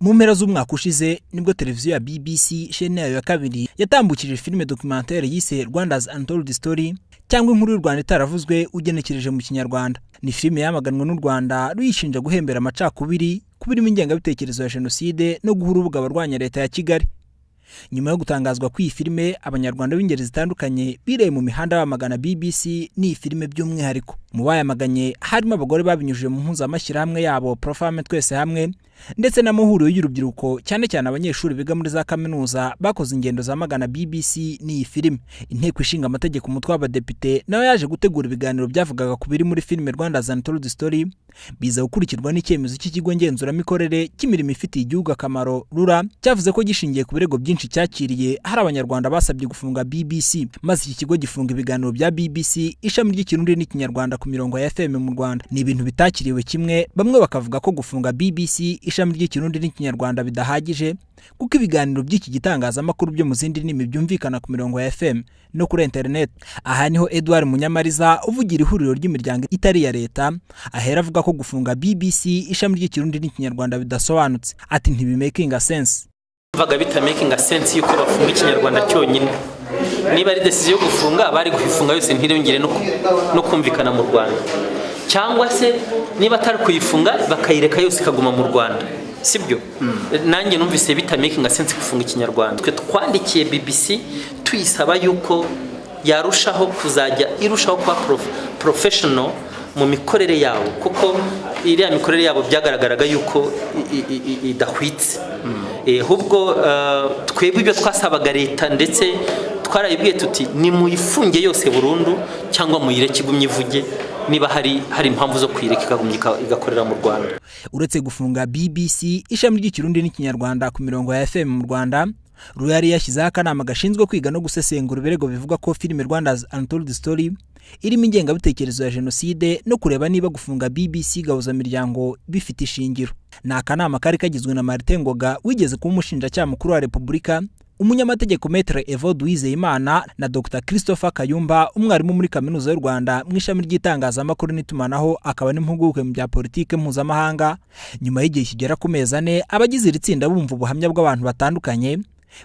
Mu mpera z'umwaka ushize nibwo televiziyo ya BBC, shene yayo ya kabiri, yatambukije filime documentaire yise Rwanda's Untold Story, cyangwa inkuru y'u Rwanda itaravuzwe ugenekereje mu Kinyarwanda. Ni filime yamaganwe n'u Rwanda, ruyishinja guhembera amacakubiri, kuba irimo ingengabitekerezo ya jenoside no guha urubuga abarwanya leta ya Kigali. Nyuma yo gutangazwa kw'iyi filime, Abanyarwanda b'ingeri zitandukanye bireye mu mihanda bamagana BBC n'iyi filime by'umwihariko. Mu bayamaganye harimo abagore babinyujije mu mpuzamashyirahamwe yabo Pro-Femmes Twese Hamwe, ndetse n'amahuriro y'urubyiruko, cyane cyane abanyeshuri biga muri za kaminuza, bakoze ingendo zamagana BBC n'iyi filime. Inteko Ishinga Amategeko, umutwe w'Abadepite, nawe yaje gutegura ibiganiro byavugaga ku biri muri filime Rwanda's Untold Story, biza gukurikirwa n'icyemezo cy'Ikigo Ngenzuramikorere cy'imirimo ifitiye igihugu akamaro, RURA, cyavuze ko gishingiye ku birego byinshi cyakiriye, hari Abanyarwanda basabye gufunga BBC, maze iki kigo gifunga ibiganiro bya BBC ishami ry'Ikirundi n'Ikinyarwanda ku mirongo ya FM mu Rwanda. Ni ibintu bitakiriwe kimwe, bamwe bakavuga ko gufunga BBC ishami ry'Ikirundi n'Ikinyarwanda bidahagije, kuko ibiganiro by'iki gitangazamakuru byo mu zindi ndimi byumvikana ku mirongo ya FM no kuri internet. Aha niho Edouard Munyamariza, uvugira ihuriro ry'imiryango itari iya leta, ahera avuga ko gufunga BBC ishami ry'Ikirundi n'Ikinyarwanda bidasobanutse. Ati: "Ntibimakinga sense." Mvaga bitamakinga sense yuko bafunga Ikinyarwanda cyonyine. Niba ari décision yo gufunga, bari kuyifunga yose, ntirongere no kumvikana mu Rwanda, cyangwa se niba atari kuyifunga, bakayireka yose ikaguma mu Rwanda, sibyo? Nanjye numvise bitamakinga sense gufunga Ikinyarwanda. Twe twandikiye BBC tuyisaba yuko yarushaho kuzajya irushaho kuba professional mu mikorere yabo, kuko iriya mikorere yabo byagaragaraga yuko idahwitse. Ahubwo twebwe ibyo twasabaga leta, ndetse twarayibwiye tuti: "Nimuyifunge yose burundu cyangwa muyireke igumye ivuge, niba hari impamvu zo kuyireka ikagumya igakorera mu Rwanda." Uretse gufunga BBC ishami ry'Ikirundi n'Ikinyarwanda ku mirongo ya FM mu Rwanda, RURA yari yashyizeho akanama gashinzwe kwiga no gusesengura ibirego bivuga ko filime Rwanda's Untold Story irimo ingengabitekerezo ya jenoside, no kureba niba gufunga BBC Gahuzamiryango bifite ishingiro. Ni akanama kari kagizwe na Martin Ngoga wigeze kuba Umushinjacyaha Mukuru wa Repubulika, umunyamategeko Maître Evode Uwizeyimana na Dr Christopher Kayumba, umwarimu muri Kaminuza y'u Rwanda mu ishami ry'itangazamakuru n'itumanaho, akaba n'impuguke mu bya politike mpuzamahanga. Nyuma y'igihe kigera ku mezi 4 abagize iri tsinda bumva ubuhamya bw'abantu batandukanye,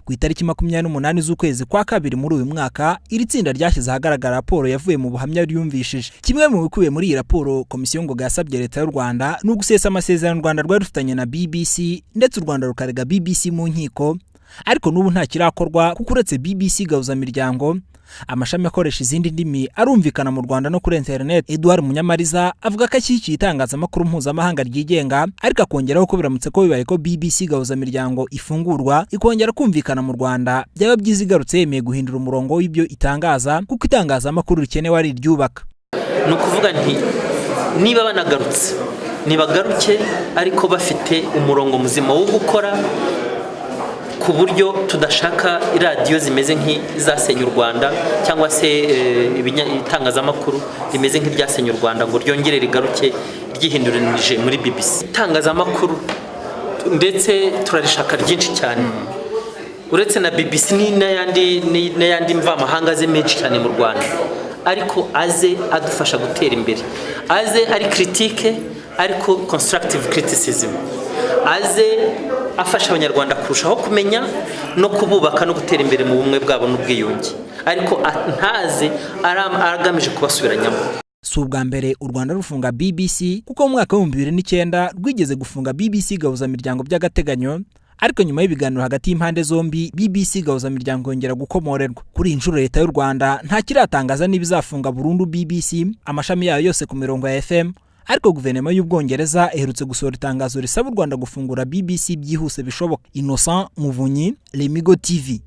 ku itariki 28 z'ukwezi kwa kabiri muri uyu mwaka, iri tsinda ryashyize ahagaragara raporo yavuye mu buhamya ryumvishije. Kimwe mu bikubiye muri iyi raporo, Komisiyo Ngoga yasabye leta y'u Rwanda ni ugusesa amasezerano u Rwanda rwari rufitanye na BBC, ndetse u Rwanda rukarega BBC mu nkiko. Ariko n'ubu nta kirakorwa, kuko uretse BBC Gahuzamiryango, amashami akoresha izindi ndimi arumvikana mu Rwanda no kuri internet. Edouard Munyamariza avuga ko ashyigikiye itangazamakuru mpuzamahanga ryigenga, ariko akongeraho ko biramutse ko bibaye ko BBC Gahuzamiryango ifungurwa ikongera kumvikana mu Rwanda, byaba byiza igarutse yemeye guhindura umurongo w'ibyo itangaza, kuko itangazamakuru rikenewe ari iryubaka. Ni ukuvuga nti niba banagarutse, nibagaruke ariko bafite umurongo muzima wo gukora, ku buryo tudashaka iradiyo zimeze nk'izasenye u Rwanda, cyangwa se itangazamakuru rimeze nk'iryasenye u Rwanda ngo ryongere rigaruke ryihinduranije muri BBC. Itangazamakuru ndetse turarishaka ryinshi cyane, uretse na BBC n'ayandi mvamahanga aze menshi cyane mu Rwanda, ariko aze adufasha gutera imbere, aze ari critique ariko constructive criticism, aze afasha Abanyarwanda kurushaho kumenya no kububaka no gutera imbere mu bumwe bwabo n'ubwiyunge, ariko ntaze agamije kubasubiranyamo. Si ubwa mbere u Rwanda rufunga BBC, kuko mu mwaka w'2009 rwigeze gufunga BBC Gahuzamiryango by'agateganyo, ariko nyuma y'ibiganiro hagati y'impande zombi, BBC Gahuzamiryango yongera gukomorerwa. Kuri iyi nshuro leta y'u Rwanda nta kiratangaza niba izafunga burundu BBC amashami yayo yose ku mirongo ya FM, ariko guverinoma y'Ubwongereza iherutse gusohora itangazo risaba u Rwanda gufungura BBC byihuse bishoboka. Innocent Muvunyi, Lemigo TV.